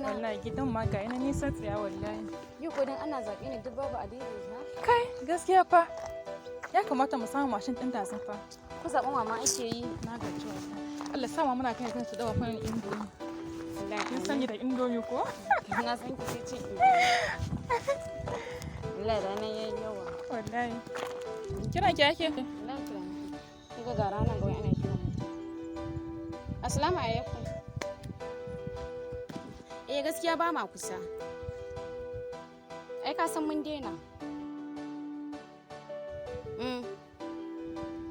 rana. Wallahi gidan ma ga ina nisan tsaya wallahi. Yau ko dan ana zaɓe ne duk babu a daidaita. Kai gaskiya fa. Ya kamata mu samu mashin ɗin dazun fa. Ko zaɓen mama ake yi. Na gaji wallahi. Allah sa ma muna kai kan su dawa fannin indomi. Wallahi Kin sani da indomi ko? Na san ki sai cin indomi. Wallahi ranar yayi yawa. Wallahi. Kira ki ake? Wallahi kira ni. Kin ga ga ranar ga wai ana kiran mu. Assalamu alaikum. Eh gaskiya ba ma kusa. Ai ka san mun daina.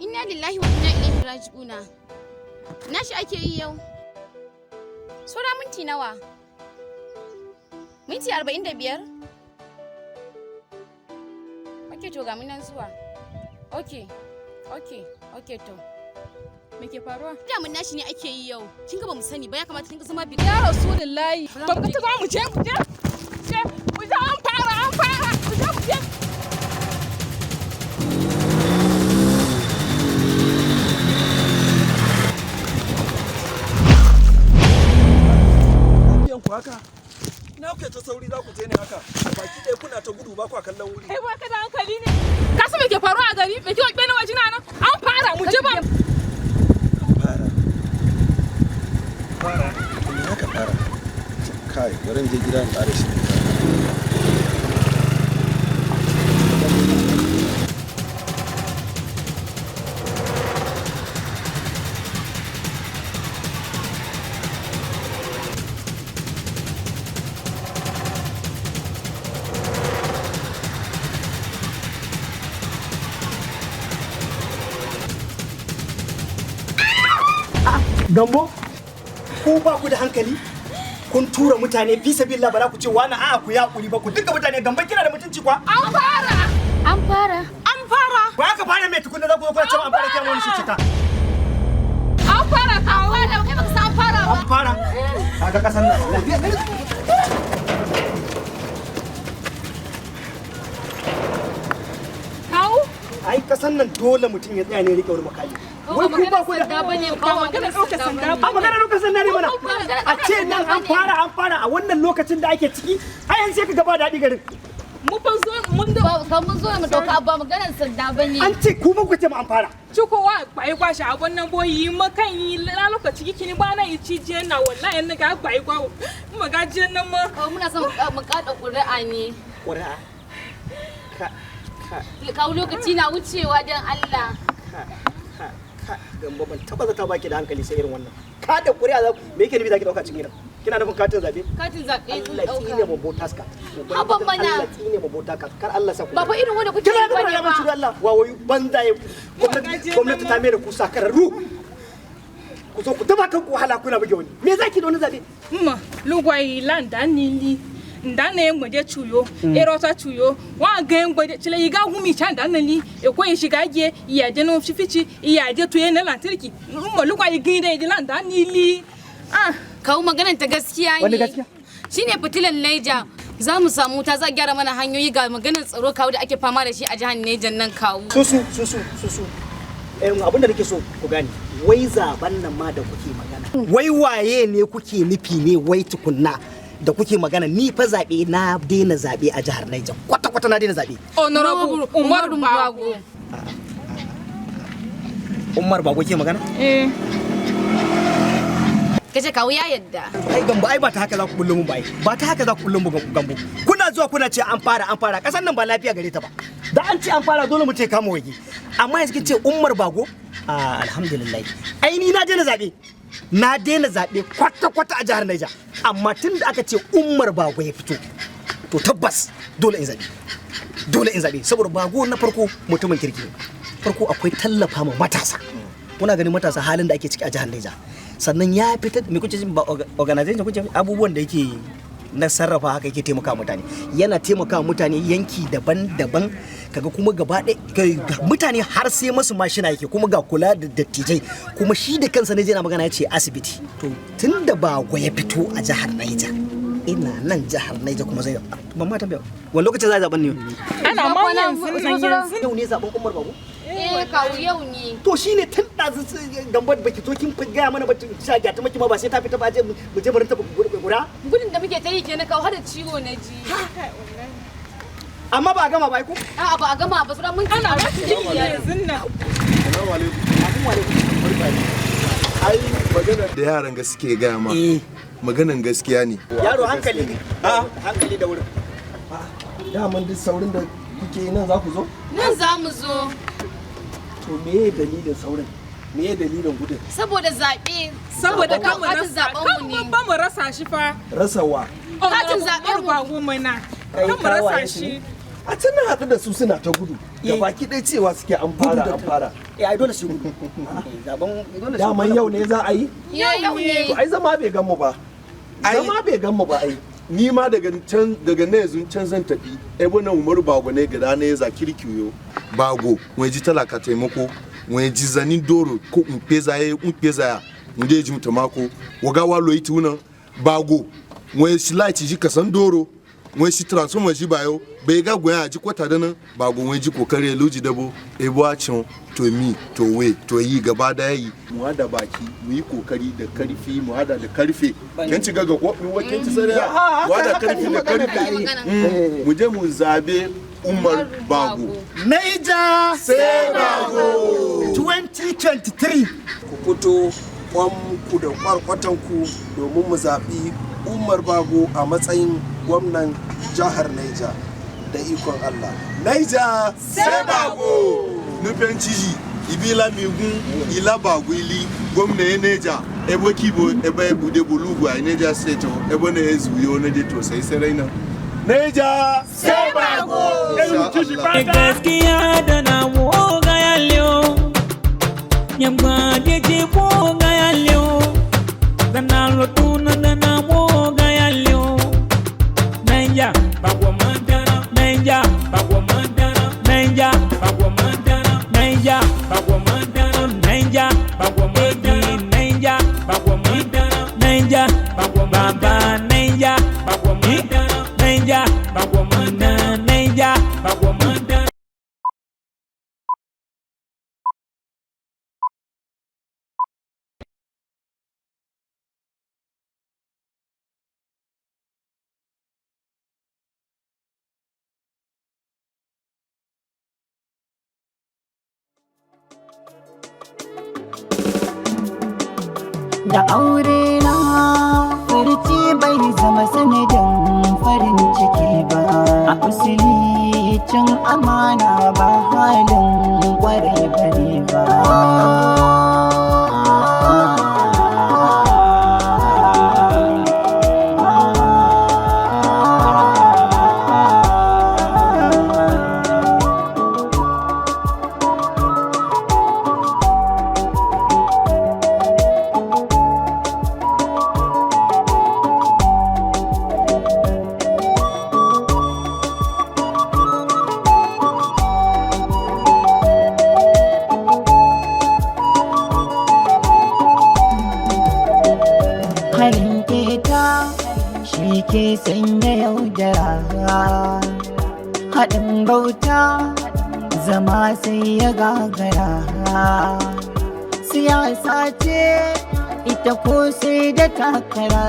Inna lillahi wa inna ilaihi raji'una. Na shi ake yi yau. Saura minti nawa? Minti 45? Ok to ga mu nan zuwa. Ok, ok, ok to. Me ke faruwa? Damun nashi ne ake yi yau. Kin ga ba mu sani ba ya kamata kin ga zama bi. Ya Rasulullahi. Ba mu ta za mu je mu je. Je mu je an fara an fara. Mu je mu je. Lafiyan ku haka? Ina kuke ta sauri za ku je ne haka? Baki ɗaya kuna ta gudu ba kwa kallon wuri. Kai ba ka da hankali ne. Ka san me ke faruwa a gari? Me ke wakpe na wajina nan? An fara mu je ba. Fara. Fara. Me haka fara? Kai, bari in je gida in ƙara shi. Gambo, ku ba ku da hankali? Kun tura mutane fi sabilillah ba za ku ce wani a'a ku ya kuri ba ku dinga mutane gamban kina da mutunci kwa? An fara. An fara. An fara. Ba ka fara mai tukunna za ku zo kuna cewa an fara kiyan wani shishika. An fara kawo. Kai baka san an fara ba. An fara. Kaga kasan nan. Kawo. Ai kasan nan dole mutum ya tsaya ne rike wani makami. Wai ku ba ku da sanda bane Ba magana ɗaukar sanda a magana lokacin sanda ne mana. A ce nan an fara an fara a wannan lokacin da ake ciki ai yanzu sai ka gaba daɗi garin. Mu fa zo mun da Ba mun zo mu dauka abu ba maganar sanda bane. An ce ku ba ku ce ma an fara. cikowa gbai gwa shi abun nan boyi makan yi la lokaci kikini ba na yi cije na wallahi na ga gbai gwa mu ga je nan ma Kawo muna son mu kada ƙuri'a ne. Ƙuri'a. Ka ka Kawo lokaci na wucewa don Allah. ka ka ka gambo ban taba zata baki da hankali sai irin wannan ka da ƙuri'a za me yake nufi zaki dauka cikin gidan kina nufin katin zabe Katin zaɓe sun Allah tsine ɗauka. mu voters card Haban mana. Allah tsine mu voters card kar Allah sa ku Ba fa irin wanda kuke kina yi da bane ya ba. ban Allah wawayu banzaye gwamnati gwamnati ta mai da ku sakararru ku zo ku taba kanku wahala kuna buge wani me zaki da wani zabe mma lugwai landa nili nda na engbede chuyo erota chuyo wa ga engbede chile yiga gumi cha nda nili eko ishiga ge iya je no fifici iya je tuye na lantarki mma lugwai ginde di landa nili ah Kawo maganar ta gaskiya ne. Wani gaskiya? Shine fitilan Niger. Za mu samu ta za a gyara mana hanyoyi ga maganar tsaro kawo da ake fama da shi a jihar Niger nan kawo. susu susu susu abin da nake so ku gane wai zaben nan ma da kuke magana wai waye ne kuke nufi ne wai tukunna da kuke magana ni fa zaɓe na daina zaɓe a jihar Niger kwata kwata na daina zaɓe honorable Umar Bago Umar ba kuke magana eh Kace kawo ya yadda. ai gambo ai ba ta haka za ku bullo mun ba ai ba ta haka za ku bullo mun gambo kuna zuwa kuna ce an fara an fara kasan nan ba lafiya gare ta ba da an ce an fara dole mu ce kama wage amma yanzu kin ce Umar Bago ah alhamdulillah ai ni na daina zaɓe na daina zaɓe kwata kwata a jihar Niger amma tun da aka ce Umar Bago ya fito to tabbas dole in zaɓe dole in zaɓe saboda Bago na farko mutumin kirki ne farko akwai tallafa ma matasa kuna ganin matasa halin da ake ciki a jihar Niger sannan ya fitar me kuke jin ba organization kuke abubuwan da yake na sarrafa haka yake taimaka mutane yana taimaka mutane yanki daban-daban kaga kuma gaba ɗaya mutane har sai masu mashina yake kuma ga kula da dattijai kuma shi da kansa ne yana magana ya ce asibiti to tunda ba ya fito a jihar Niger ina nan jihar Niger kuma zai ban ma tambaya wani lokacin za a zaben ne ana ma yanzu nan yanzu yau ne zaben Umar Bago Eh, ne kawu, yau ne. To shine tun ɗazu gambar baki zo kin gaya mana ba, sha gyata maki ma ba sai ta fita ba, je mu je mu rinta guda. Gudun da muke ta yi kenan kawu, har da ciwo na ji. Amma ba a gama ba ai ko? A'a, ba a gama ba, sauran mun Ana ba su yanzu nan. Assalamu alaikum. Ai magana da yaran ga suke gaya ma. Maganan gaskiya ne. Yaro, hankali. Hankali da wurin. Daman duk saurin da kuke yi nan za ku zo? Nan za mu zo. To meye dalilin saurin? Meye dalilin gudun? Saboda zaɓe. Saboda kan mu katin rasa zaɓen kan mu ne. ba mu rasa shi fa. Rasa wa? Katin zaɓen mu. Ba goma na. Kai Kan mu rasa kawayen su shi. ne? A can na haɗu da su suna ta gudu. Da baki ɗaya cewa suke an fara, an fara. Eh, ai dole su gudu. Zaben dole su. Daman yau ne za a yi? Yau ne. To ai zama bai gan mu ba. Zama bai gan mu ba ai. Ni ma daga can, daga na yanzu can zan tafi. Ebo na Umaru Bago ne gida ne za kirkiyo. Bago, wani ji talaka taimako, wani ji zanin doro ko umpeza ya umpeza ya. Mun je ji tamako. Waga wa loyi tuna. Bago, wani shi light ji kasan doro. Wani shi transformer ji bayo. Bai ga gwen a ji kwata da nan. Bago wani ji kokari luji dabo. Ebo a cin to mi to we to yi gaba da yi. Mu hada baki, mu yi kokari da karfi, mu hada da karfe. Kin ci gaga ko mi wakin ci sare. Mu hada karfi da karfe. Mu je mu zabe Umar Bago. Naija Sai Bago. 2023. Ku fito kwanku da kwarkwatanku domin mu zaɓi Umar Bago a matsayin gwamnan jihar Niger da ikon Allah. Naija sai Bago. Nufin ciji ibila migun ila Bago ili gwamna ya Neja ebo kibo ebe ebude bolugu a Neja state ebo na ezu yo na de to sai sai raina. Neja sai Bago. Gaskiya da na woga ya leo nyamba jeje woga ya leo da na lotuna da na woga ya leo Naija bagwa madara, Naija bagwa madara, Naija bagwa madara, Naija bagwa madara, Naija bagwa madara, Naija bagwa madara, Naija bagwa baba, Naija bagwa madara, Naija bagwa madara, Naija bagwa madara. Da aure na furci bai zama sanadin farin ciki ba, a usuli cin amana ba halin kwarai bane ba. Harin keta shi ke sanya yaudara, haɗin bauta zama sai ya gagara, siyasa ce ita ko sai da takara,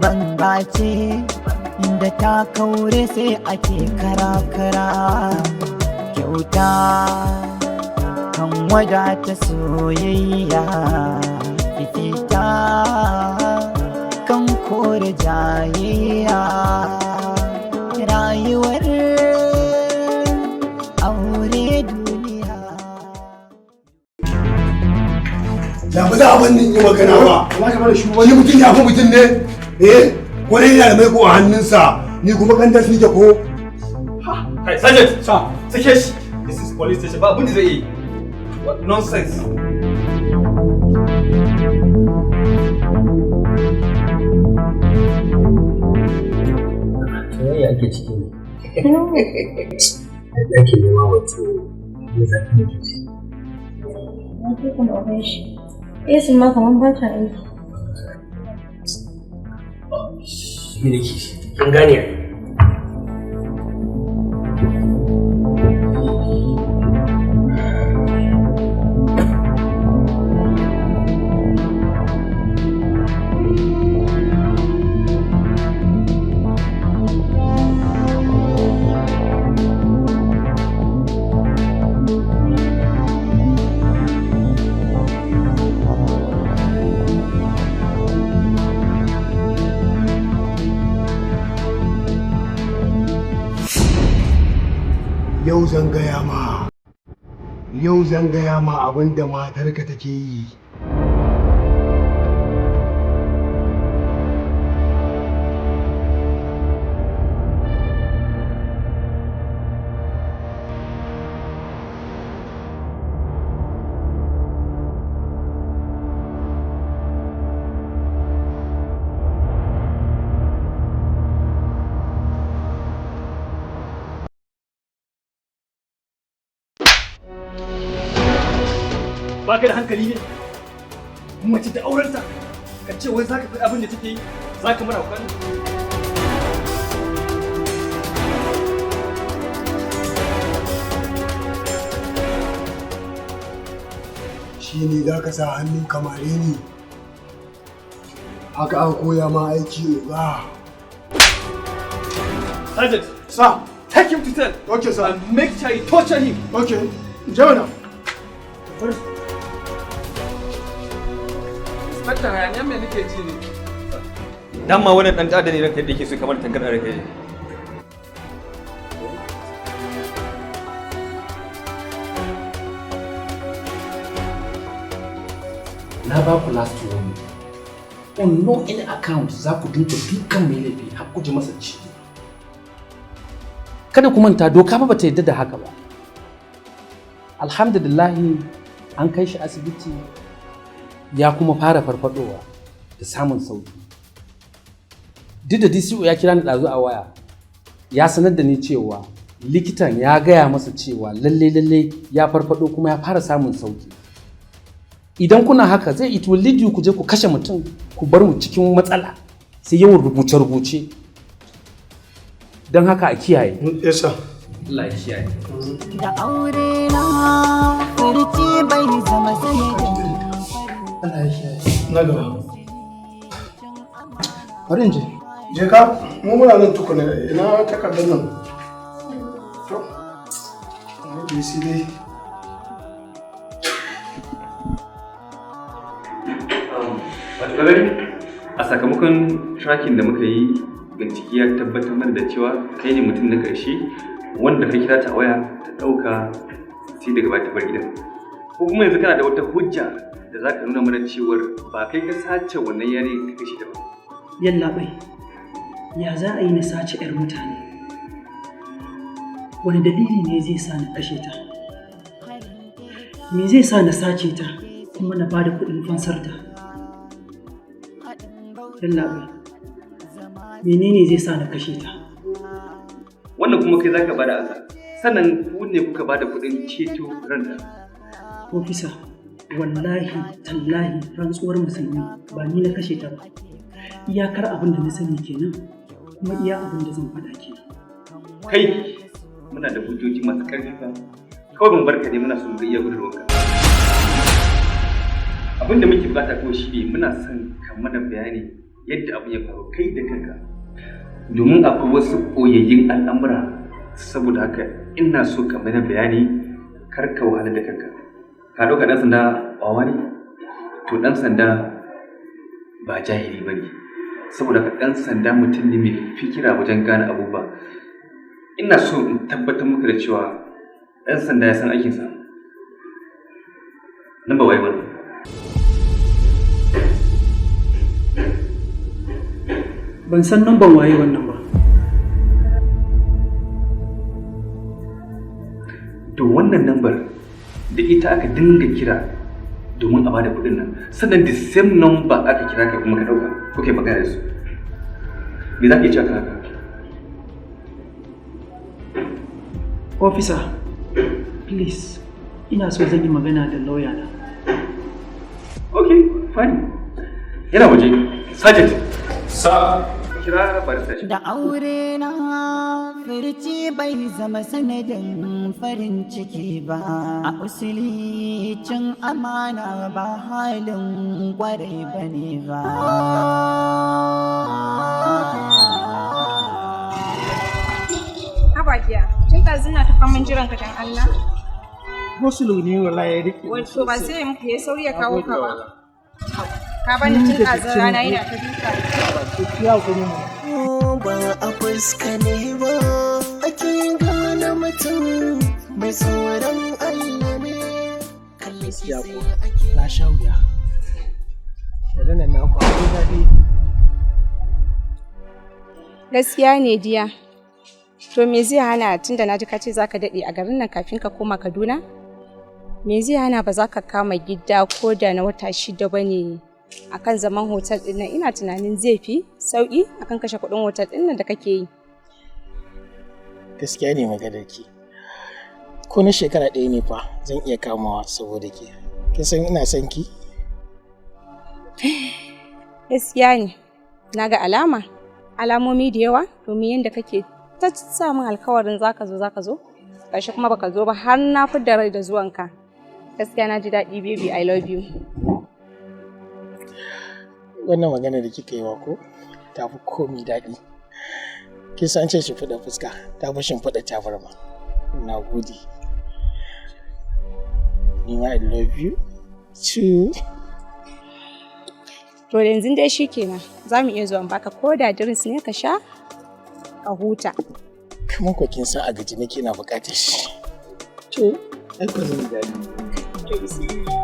banga ce inda ta kaure sai ake kara-kara, kyauta kan wadata soyayya, fifita kan kore jayayya, rayuwar aure duniya. Da ba za a bannin yi magana ba. Shi mutum ya fi mutum ne? Eh, wani yana da maiko a hannunsa, ni kuma kandas nike ko? Kai, Sergeant! Sir, sake shi! This is police station, ba abin da zai yi. What nonsense! Soyayya ake ciki ne. Da ɗakin nema wato ne zafi ne ji. Na fi kuma akwai shi. Esin ma kamar ba ta aiki. Me nake shi? Kin gane ai? Yau zan gaya ma. Yau zan gaya ma abin da matarka take yi. Ba ka da hankali ne? Mace da aurenta ka ce wai zaka faɗi abin da take yi, zaka mara kwani. Shi ne za ka sa hannu kamare ni. Haka aka koya ma aiki, oga. Sergeant! Sir! Take him to cell! Okay, sir. And make sure you torture him! Okay. Jona! Inspector, hayaniyan me nake ji ne? Dan ma wannan dan ta'adda ne ranka yadda yake so kamar tangar ranka yadda. Na ba ku last warning. On no any account za ku dinga dukan mai laifi har ku ji masa ciwo. Kada ku manta, doka ba bata yadda da haka ba. Alhamdulillahi, an kai shi asibiti, ya kuma fara farfadowa da samun sauki. Duk da DCO ya kira ni ɗazu a waya, ya sanar da ni cewa likitan ya gaya masa cewa lalle lalle ya farfado kuma ya fara samun sauki. Idan kuna haka zai, it will lead you ku je ku kashe mutum, ku bar mu cikin matsala, sai yawan rubuce-rubuce. Don haka a kiyaye. Yes, sir. Allah ya kiyaye. Da aure na furci bai zama sanadin. Allah ya kiyaye. Na gaba. Bari in je. Je ka, mu muna nan tukuna, ina takardar nan. To, maybe sai dai. Wato ka gani, a sakamakon tracking da muka yi, bincike ya tabbatar mana da cewa kai ne mutum na ƙarshe wanda ka kira ta a waya ta ɗauka, sai daga baya ta bar gidan. Ko kuma yanzu kana da wata hujja da za ka nuna mana cewar ba kai ka sace wannan yare ka kashe ta ba? Yallaɓai, ya za a yi na sace 'yar mutane? Wani dalili ne zai sa na kashe ta? Me zai sa na sace ta kuma na bada kuɗin fansarta? Yallaɓai, menene zai sa na kashe ta? Wannan kuma kai za ka bada ansa. Sannan ku ne kuka bada kuɗin ceto ranta. Ofisa, wallahi tallahi, rantsuwar musulmi, ba ni na kashe ta ba. Iyakar abin da na sani kenan, kuma iya abin da zan faɗa kenan. Kai, muna da hujjoji masu ƙarfi fa. Kawai mun barka ne, muna son mu ga iya gudunwarka. Abin da muke bukata kawai shi ne muna son ka mana bayani yadda abin ya faru kai da kanka. Domin akwai wasu koyayyun al'amura, saboda haka ina so ka mana bayani, kar ka wahala da kanka. Ka ɗauka ɗan sanda wawa ne? To, ɗan sanda ba jahili ba ne. Saboda haka ɗan sanda mutum ne mai fikira wajen gane abubuwa. Ina so in tabbatar maka da cewa ɗan sanda ya san aikinsa. Nan ba wai wannan. Ban san namban waye wannan ba. To, wannan lambar da ita aka dinga kira domin a bada kuɗin nan, sannan the same number aka kira ka kuma ka ɗauka kuka yi magana da su. Me za ka iya cewa kan haka? Officer, please, ina so zan yi magana da lawyer na. Okay, fine. Yana waje. Sergeant! Sir! Kira barista shi. Da aure na furci bai zama sanadin farin ciki ba. A usuli, cin amana ba halin kwarai ba ne ba. Haba jiya, tun ɗazu na ta faman jiran ka, dan Allah. Go-slow ne wallahi ya rike. Wato ba sai muku ya sauri ya kawo ka ba. Ka bani tun ɗazu, rana yana ta duka. Ya hakuri mu. Ba a fuska ne ba ake gane mutum. Mai tsoron Allah ne. Gaskiya ko na sha wuya. Da nan na ku akwai daɗi. Gaskiya ne, dear. To, me zai hana, tunda na ji ka ce zaka daɗe a garin nan kafin ka koma Kaduna? Me zai hana ba za ka kama gida ko da na wata 6 ba ne akan zaman hotel ɗin nan? Ina tunanin zai fi sauƙi akan kashe kuɗin hotel ɗin nan da kake yi. Gaskiya ne maganar ki. Ko na shekara 1 ne fa zan iya kamawa saboda ke. Kin san ina son ki. Gaskiya ne. Na ga alama. Alamomi da yawa, domin yadda kake ta sa min alkawarin zaka zo, zaka zo. Gashi kuma baka zo ba har na fidda rai da zuwanka. Gaskiya na ji daɗi, baby, I love you. Wannan magana da kika yi wa ko ta fi komi daɗi. Kin san ce shimfiɗa fuska ta fi shimfiɗa tabarma. Na gode. Ni ma I love you too. To, yanzu dai shi kenan, za mu iya zuwa baka ko da drinks ne ka sha ka huta. Kamar ko kin san a gaji nake, na buƙatar shi. To, ai ko zan ji daɗi. To, bismillah.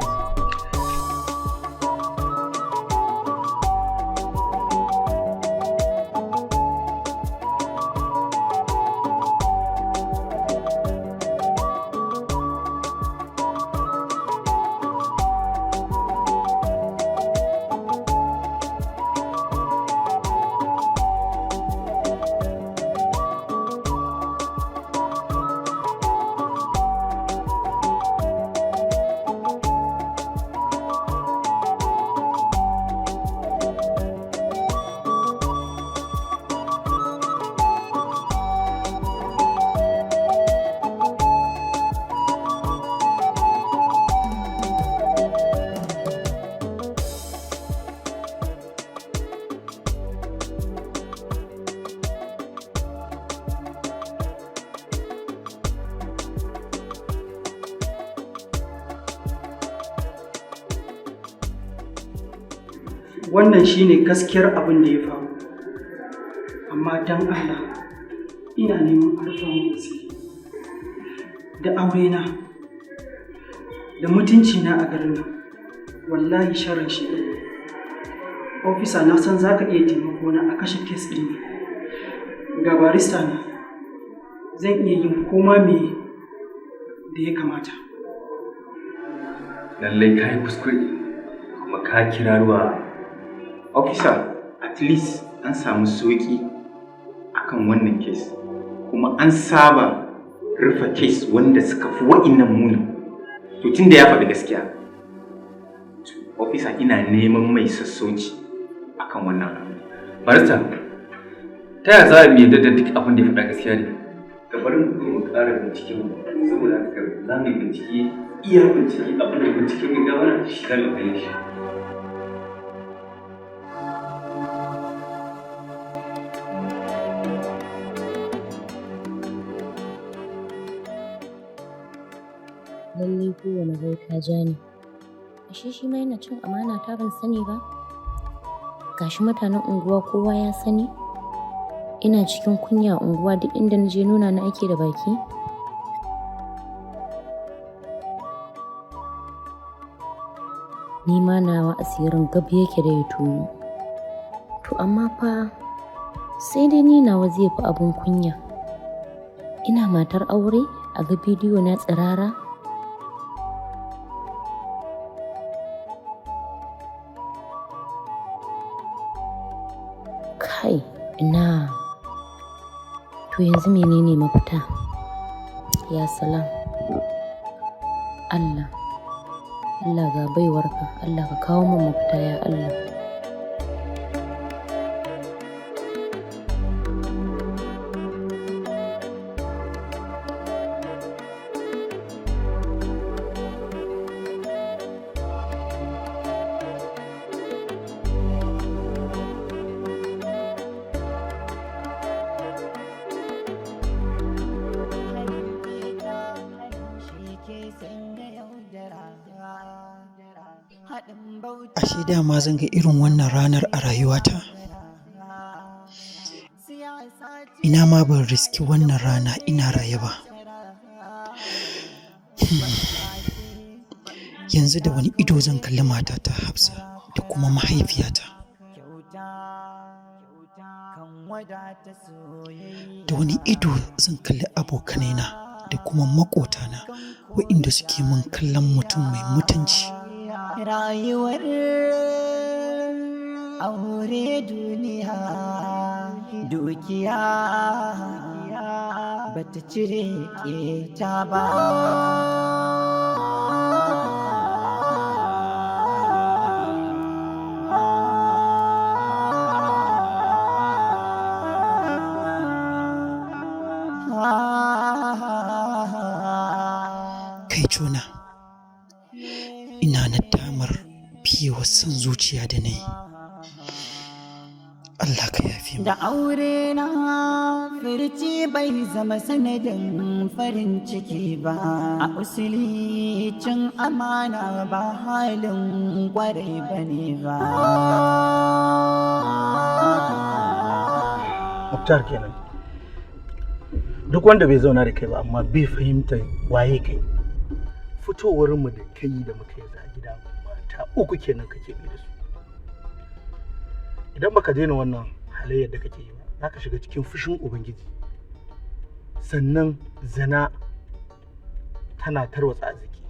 Wannan shine gaskiyar abin da ya faru, amma don Allah ina neman a rufa min asiri da aurena da mutuncina a garin nan. Wallahi sharrin shi ne. Ofisa, na san za ka iya taimako na a kashe case ɗin nan. Ga barista na, zan iya yin koma me da ya kamata. Lallai ka yi kuskure kuma ka kira ruwa. Officer, at least an samu sauƙi akan wannan case, kuma an saba rufe case wanda suka fi wa'innan muni. To, tun da ya faɗi gaskiya, to officer, ina neman mai sassauci akan wannan abu. Barista, ta yaya za mu yarda da duk abin da ya faɗa gaskiya ne? Ka bari mu mu ƙara binciken mu, saboda haka za mu yi bincike, iya bincike, abin da binciken ya gabana shi za mu gane shi. Lallai kowane gauta ja ne. Ashe shi ma yana cin amana ta, ban sani ba. Gashi mutanen unguwa kowa ya sani. Ina cikin kunya a unguwa, duk inda na je nuna na ake da baki. Ni ma nawa asirin gab yake da ya tono. To, amma fa sai dai ni nawa zai fi abun kunya. Ina matar aure a ga bidiyo na tsirara. Kai, ina. To, yanzu menene mafita? Ya salam. Allah. Allah, ga baiwarka. Allah, ka kawo min mafita, ya Allah. Ashe dama zan ga irin wannan ranar a rayuwata. Ina ma ban riski wannan rana ina raye ba. Yanzu da wani ido zan kalli matata Hafsa da kuma mahaifiyata? Da wani ido zan kalli abokanaina da kuma maƙotana waɗanda suke min kallon mutum mai mutunci? Rayuwar aure duniya, dukiya bata cire keta ba. Kai juna, ina nadamar biyewa son zuciya da na yi. Allah ka yafe mu. Da aure na furci bai zama sanadin farin ciki ba, a usuli cin amana ba halin kwarai bane ba. Muktar kenan. Duk wanda bai zauna da kai ba amma bai fahimta waye kai. Fitowar mu da kai da muka yi a gida, mata uku kenan kake bi da su. Idan baka daina wannan halayyar da kake yi ba, za ka shiga cikin fushin Ubangiji. Sannan zina tana tarwatsa arziki,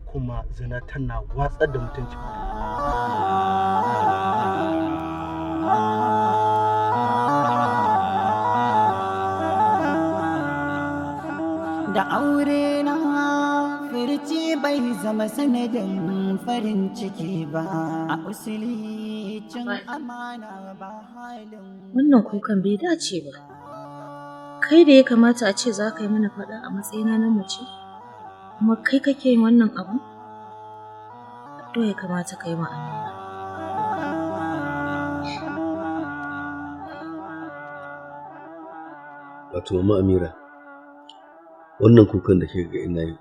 kuma zina tana watsar da mutuncin mutum. Da aure na furci bai zama sanadin farin ciki ba, a usuli cin amana ba halin Wannan kukan bai dace ba. Kai da ya kamata a ce za ka yi mana faɗa a matsayina na mace, kuma kai kake yin wannan abu? Addu'a ya kamata ka yi ma Amira. Wato Mama Amira, wannan kukan da kika ga ina yi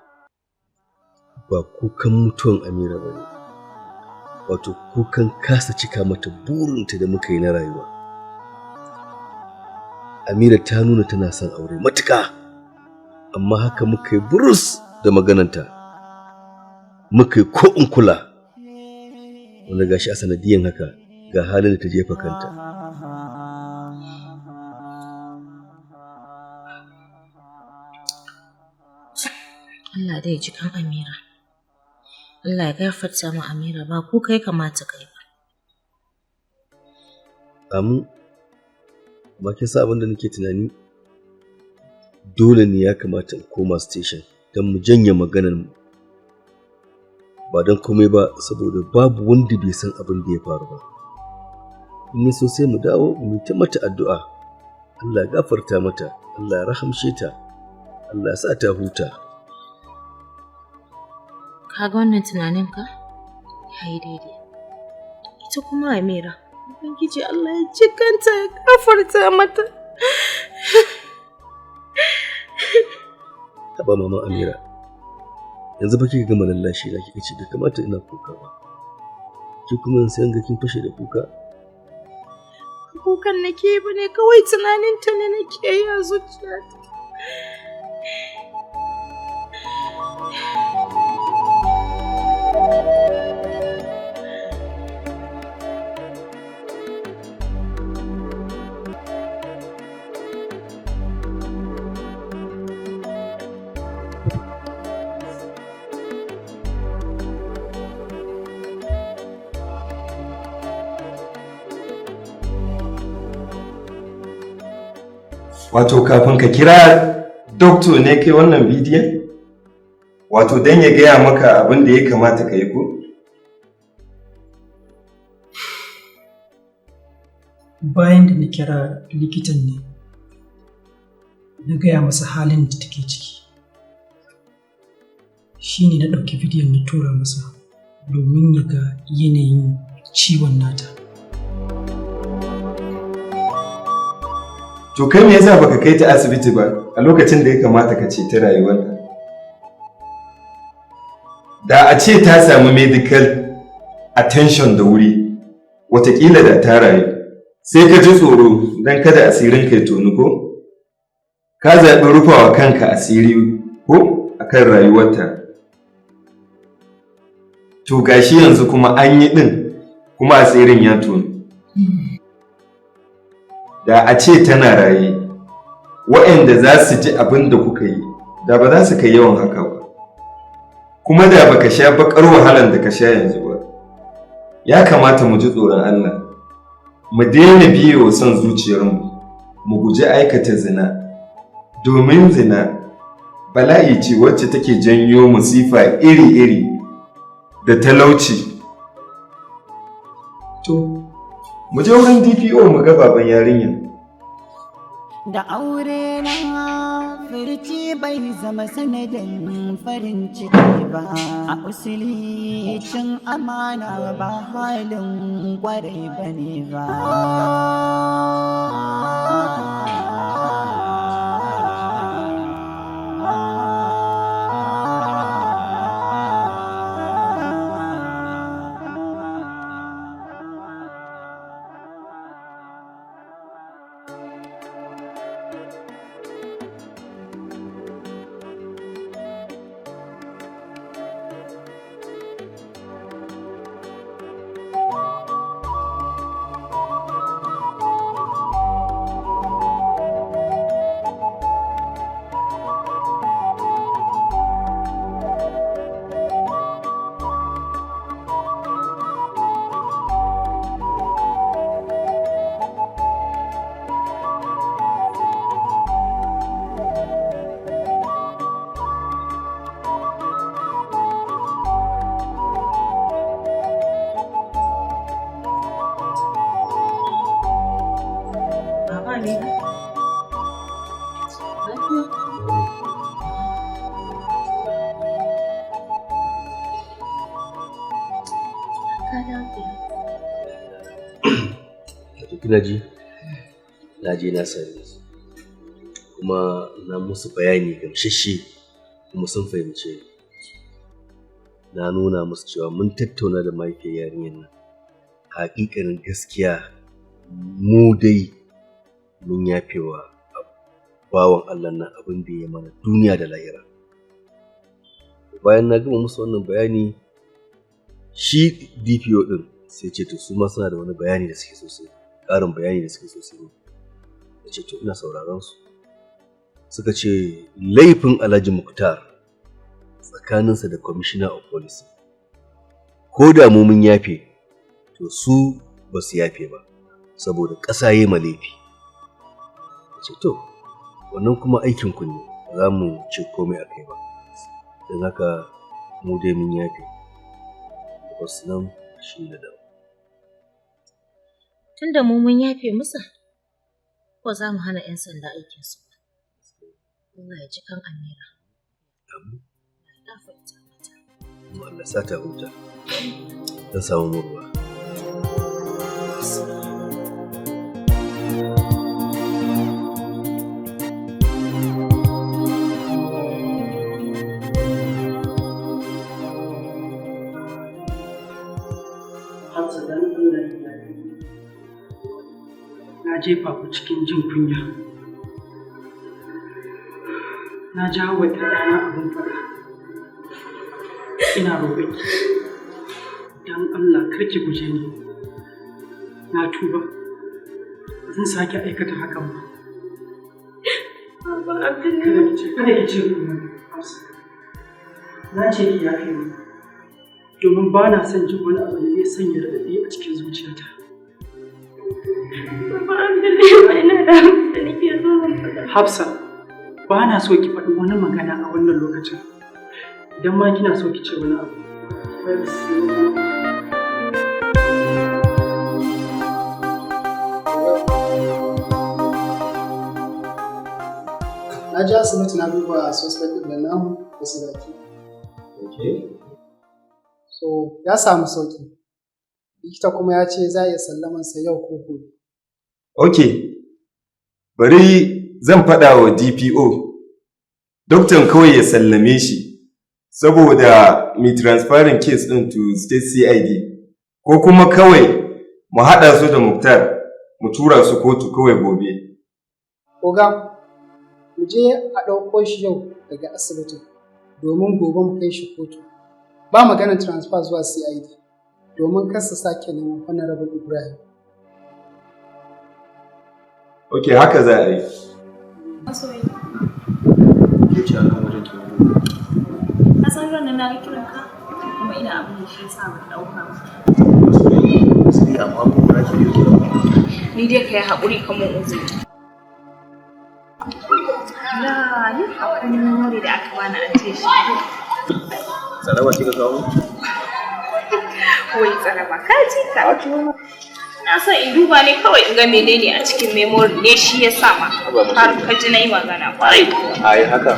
ba kukan mutuwan Amira ba ne, wato kukan kasa cika mata burinta da muka yi na rayuwa. Amira ta nuna tana son aure matuƙa, amma haka muka yi burus da magananta, muka yi ko in kula, wanda gashi a sanadiyan haka ga halin da ta jefa kanta. Allah dai ya ji kan Amira. Allah ya gafarta ma Amira, ba kuka ya kamata ka yi ba. Amin. Amma kin san abin da nake tunani? Dole ne ya kamata in koma station don mu janye maganar mu. Ba don komai ba, saboda babu wanda bai san abin da ya faru ba. In ya so sai mu dawo mu ta mata addu'a. Allah ya gafarta mata, Allah ya rahamshe ta, Allah ya sa ta huta. Ka ga wannan tunanin ka? Ya yi daidai. Ita kuma Amira, Ubangiji Allah ya ji kanta ya gafarta mata. Haba Mama Amira, yanzu fa kika gama lallashi na, kika ce bai kamata ina kuka ba. Ki kuma yanzu sai ga kin fashe da kuka. Kukan nake yi bane, kawai tunanin ta ne nake yi a zuciyata. Wato kafin ka kira doctor ne kai wannan bidiyon? Wato don ya gaya maka abin da ya kamata ka yi ko? Bayan da na kira likitan ne, na gaya masa halin da take ciki. Shi ne na ɗauki bidiyon na tura masa domin ya ga yanayin ciwon nata. To kai, me yasa baka kai ta asibiti ba a lokacin da ya kamata ka ceci rayuwarta? Da a ce ta samu medical attention da wuri, watakila da ta rayu. Sai ka ji tsoro don kada asirin ka ya tonu ko? Ka zaɓi rufawa kanka asiri ko? akan rayuwarta. To gashi yanzu kuma an yi ɗin kuma asirin ya tonu. Da a ce tana raye, waɗanda za su ji abin da kuka yi, da ba za su kai yawan haka ba. Kuma da baka sha baƙar wahalan da ka sha yanzu ba. Ya kamata mu ji tsoron Allah, mu daina biye wa son zuciyarmu, mu guji aikata zina, domin zina bala'i ce wacce take janyo musifa iri-iri da talauci. To, mu je wurin DPO mu ga baban yarinyar. Da aure na furci bai zama sanadin farin ciki ba, a usuli cin amana ba halin kwarai ba ne ba. Baba ne. Lafiya? Ka dawo kenan. Wato kina ji? Na je na same su. Kuma na musu bayani gamsasshe kuma sun fahimce ni. Na nuna musu cewa mun tattauna da mahaifiyar yarinyar nan. Haƙiƙanin gaskiya mu dai mun yafewa bawan Allah nan abin da ya mana duniya da lahira. Bayan na gama musu wannan bayani, shi DPO ɗin sai ce to su ma suna da wani bayani da suke so su ƙarin bayani da suke so su yi. Na ce to ina sauraron su. Suka ce laifin Alhaji Muktar tsakaninsa da Commissioner of Police. Ko da mu mun yafe, to su ba su yafe ba, saboda ƙasa ya ma laifi. Na ce to wannan kuma aikin ku ne, ba za mu ce komai a kai ba. Don haka mu dai mun yafe. Wasu nan shi na dawo. Tunda mu mun yafe musu, ko za mu hana 'yan sanda aikinsu ba. Allah ya ji kan Amira. Amin. Allah ya gafarta mata. Kuma Allah sa ta huta. Zan samu murwa. Hafsa, dan Allah ki yafe ni. Na jefa ku cikin jin kunya. Na jawo wa ‘ya'yana abin faɗa. Ina roƙon ki, dan Allah kar ki guje ni. Na tuba. Ba zan sake aikata hakan ba. Baba. Kada ki ce komai, Hafsa. Na ce ki yafe ni. Domin ba na son jin wani abu da zai sanya raɗaɗi a cikin zuciyata. Baba Abdullahi, ina da abin da nake so zan faɗa. Hafsa, ba na so ki faɗi wani magana a wannan lokacin. Idan ma kina so ki ce wani abu, bari sai. Na je asibiti na duba suspect ɗin da namu da Sadaki. Okay. So, ya samu sauki. Likita kuma ya ce za a iya sallamansa yau ko gobe. Ok, bari zan faɗa wa DPO. Doktan kawai ya sallame shi, saboda mi transferring case ɗin to state CID. Ko kuma kawai mu haɗa su da Muktar, mu tura su kotu kawai gobe. Oga, mu je a ɗauko shi yau daga asibitin. Domin gobe mu kai shi kotu. Ba maganar transfer zuwa CID domin kar su sake neman Honorable Ibrahim. Ok, haka za a yi. Masoyi. Ke ce akan wajen ki? Ka san ran nan na ga kiran ka kuma ina abin da shi yasa ban dauka ba. Sai amma ko ba ki iya kira ba. Ni dai kai haƙuri ka mun uzuri. La, ni akwai memory da aka bani an ce shi. Tsaraba kika kawo? Wai tsaraba ka ji ka. Na son in duba ne kawai in ga menene a cikin memory ne shi ya sa ma. Har ka ji na yi magana kwarai kuwa. Ai haka.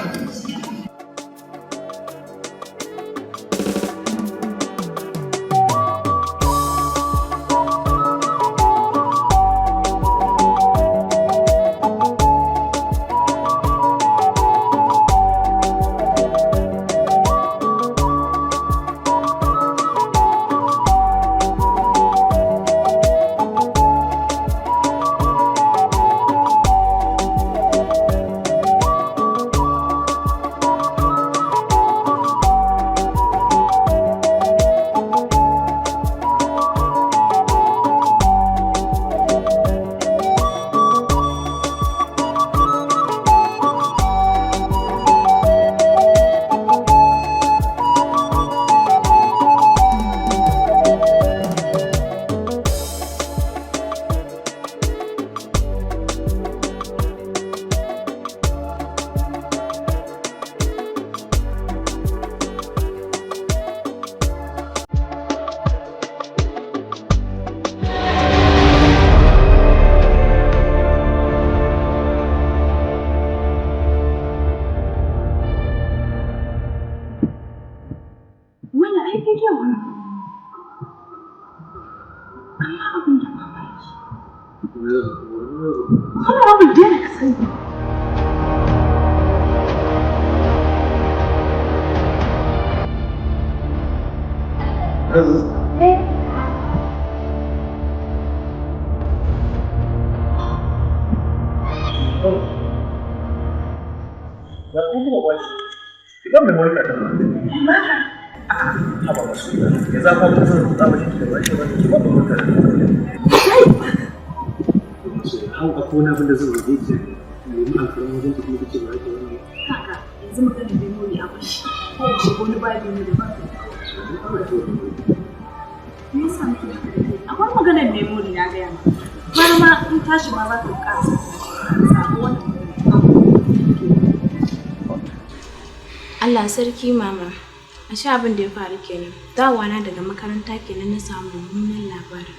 Wannan ai kai kyau ne. Amma abin da mamaki. Honorable dai ka sani. Hau akwai wani abin da zan roƙe ki nemi alfarma wajen ki kuma kace ba za ki wani ba. Kaka, yanzu maganar memory a bashi. Ko mu shiga wani babi ne daban. Me yasa muke haka da kai? Akwai maganar memory na gaya ma. Har ma in tashi ma za ka ƙara. Sabo wannan. Allah sarki mama, a sha abin da ya faru kenan. Dawowa na daga makaranta kenan na samu mummunan labarin.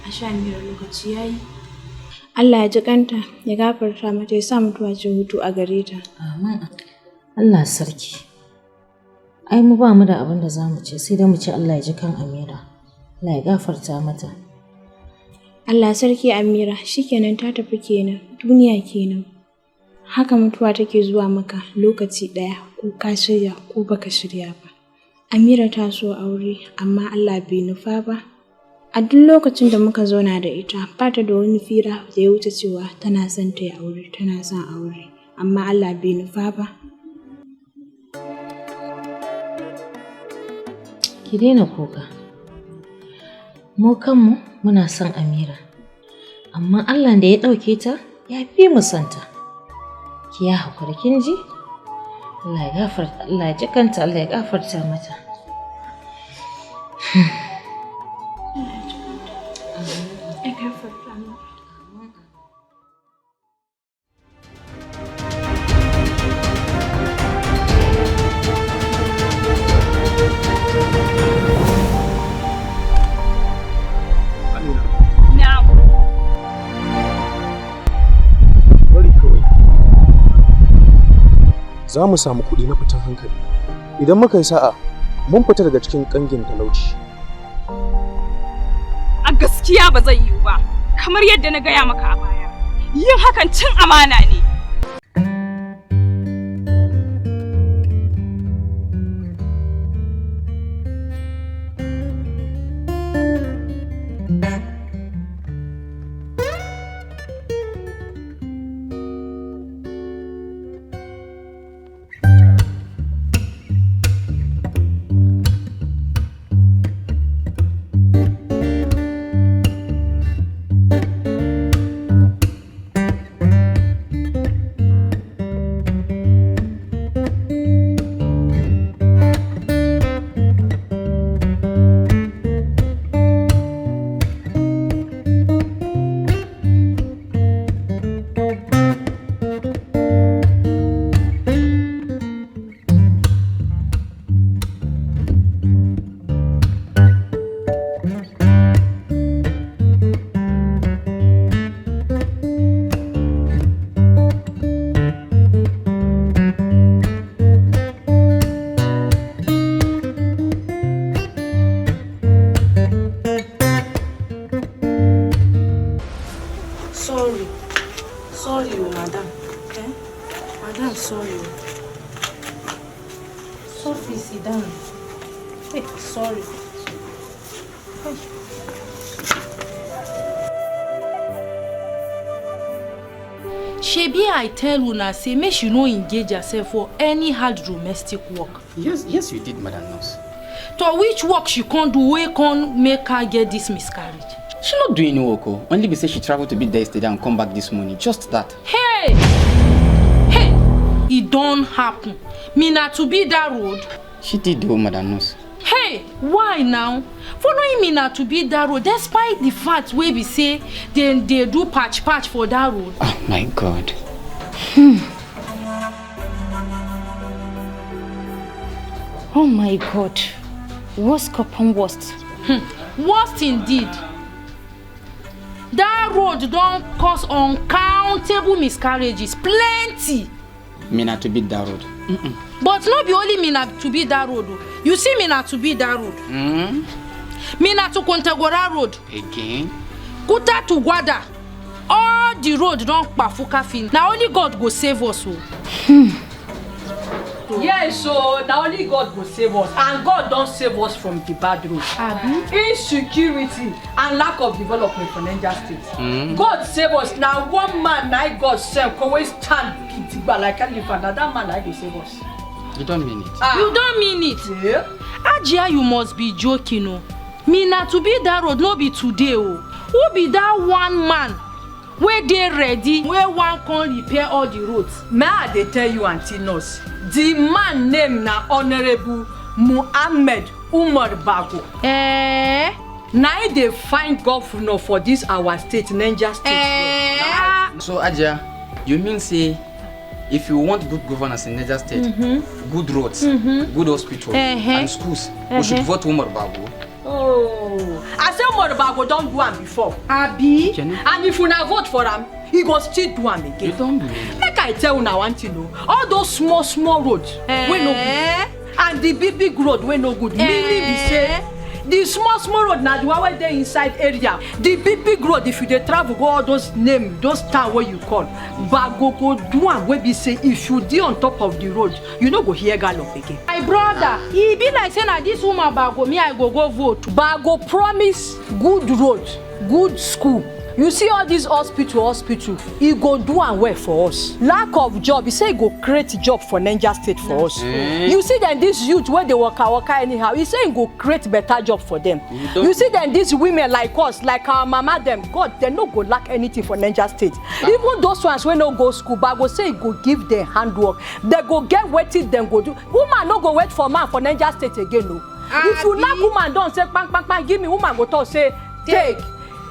A sha miyar lokaci yayi. Allah ya ji kanta, ya gafarta mata, ya sa mutuwa ce hutu a gare ta. Amin. Allah sarki. Ai mu ba mu da abin da za mu ce sai dai mu ce Allah ya ji kan Amira. Allah ya gafarta mata. Allah sarki Amira, shikenan ta tafi kenan, duniya kenan. Haka mutuwa take zuwa maka lokaci ɗaya ko ka shirya ko baka shirya ba. Amira ta so aure amma Allah bai nufa ba. A duk lokacin da muka zauna da ita ba ta da wani fira da ya wuce cewa tana son ta yi aure, tana son aure, amma Allah bai nufa ba. Ki daina kuka. Mu kanmu muna son Amira. Amma Allah da ya ɗauke ta ya fi mu son ta. Ki ya haƙuri kin ji? Allah ya gafarta, Allah ya ji kanta, Allah ya gafarta mata. Ya gafarta mata. Na'am. Bari kawai. Za mu samu kuɗi na fitan hankali. Idan muka yi sa'a, mun fita daga cikin ƙangin talauci. A gaskiya ba zai yiwu ba, kamar yadda na gaya maka a baya. Yin hakan cin amana ne. Sorry. Shebi I tell una say make she no engage herself for any hard domestic work. Yes, yes, you did, Madam Nurse. To which work she can't do wey can make her get this miscarriage? She not doing any work, oh. Only be say she traveled to be there yesterday and come back this morning. Just that. Hey! Hey! It don't happen. Mina to be that road. She did though, Madam Nurse. Hey, why now? Following Mina to be that road, despite the fact wey be say then they do patch patch for that road. Oh my God. Oh my God. Worst upon worst. Worst indeed. That road don cause uncountable miscarriages, plenty. Mina to be that road. But not be only Mina to be that road. You see Mina to be that road. Mina to Kontagora road. Again? Kuta to Gwada. All the road don kpafuka fin. Na only God go save us. Yes, so na only God go save us, and God don save us from the bad road. Insecurity and lack of development for Niger State. God save us. Na one man na God send come wey stand gidigba like elephant. Na that man na go save us. You don't mean it. You don't mean it. Yeah. Ajia, you must be joking, oh. Mina to be that road no be today, oh. Who be that one man wey dey ready, wey wan come repair all the roads? May I dey tell you, Auntie Nurse, the man name na Honorable Muhammed Umar Bago. Eh? Na him dey find governor for this our state, Niger State. Eh? So Ajia, you mean say if you want good governance in Niger State, good roads, good hospitals, and schools, we should vote Umar Bago. Oh, I say Umar Bago don do am before. Abi? And if una vote for am, he go still do am again. You don't believe. Make I tell una one thing, oh. All those small, small roads wey no good, and the big, big road wey no good, meaning be say the small, small road na the one wey dey inside area. The big, big road, if you dey travel go all those name, those town wey you call, Bago go do am wey be say if you dey on top of the road, you no go hear gallop again. My brother, e be like say na this woman Bago me I go go vote. Bago promise good road, good school. You see all this hospital, e go do am well for us. Lack of job, e say e go create job for Niger State for us. You see then this youth wey dey waka anyhow, e say e go create better job for them. You see then these women like us, like our mama them, God, they no go lack anything for Niger State. Even those ones wey no go school, but I go say e go give them handwork. They go get wetin dem go do. Woman no go wait for man for Niger State again, no. If you knack woman don say kpan kpan kpan, give me, woman go talk say take.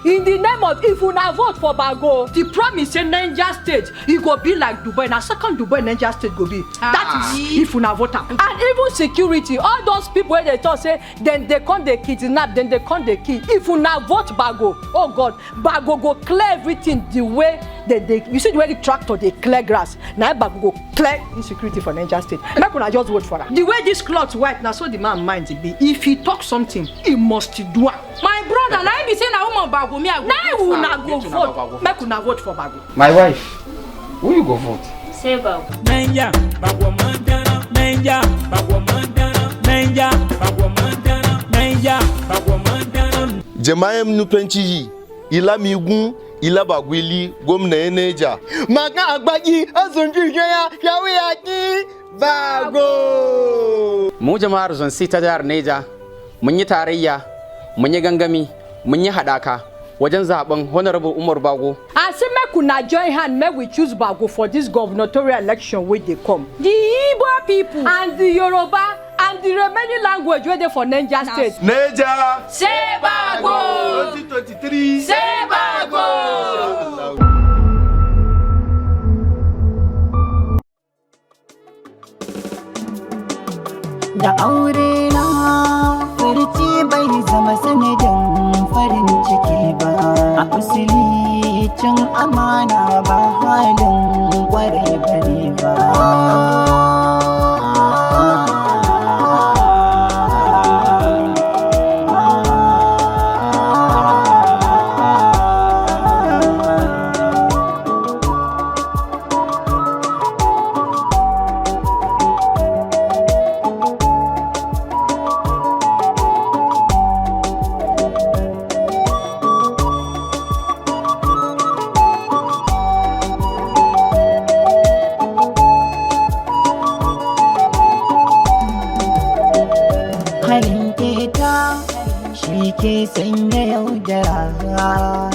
In the name of, if una vote for Bago, the promise say Niger State, e go be like Dubai. Na second Dubai Niger State go be. That is if una vote am. And even security, all those people wey dey talk say then they come dey kidnap, then they come dey kill. If una vote Bago, oh God, Bago go clear everything the way they you see the way the tractor dey clear grass. Now Bago go clear insecurity for Niger State. Make una just vote for am. The way this cloth white, na so the man mind be. If he talk something, he must do am. My brother, na him be say na woman Bago me I go. Na una go vote. Make una vote for Bago. My wife, who you go vote? Say Bago. Niger, Bago Montana, Niger, Bago Montana, Niger, Bago Montana, Niger, Bago Montana. Jama'an nufanci ila migun ila bagwili gwamna ya Neja. Maka agbaki azun jirgin ya Bago. Mu jama'ar Zonsi ta jihar Neja mun yi tarayya, mun yi gangami, mun yi haɗaka wajen zaben Honorable Umar Bago. I say make una join hand, make we choose Bago for this gubernatorial election wey dey come. The Igbo people and the Yoruba and the remaining language wey dey for Niger State. Niger! Say Bago! 2023! Say Bago! Da aure na furci bai zama sanadin farin ciki ba, a usuli cin amana ba halin kwarai bane ba. da yaudara.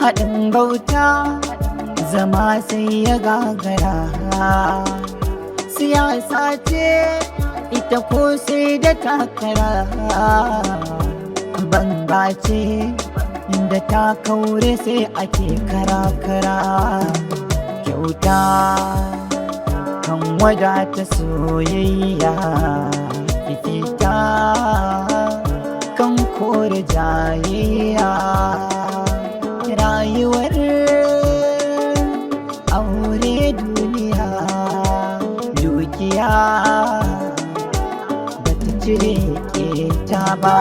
Haɗin bauta zama sai ya gagara. Siyasa ce ita ko sai da takara. Banga ce da ta kaure sai ake kara-kara. Kyauta kan wadata soyayya, fifita kan kore jayayya. Rayuwar aure duniya, dukiya ba ta cire keta ba.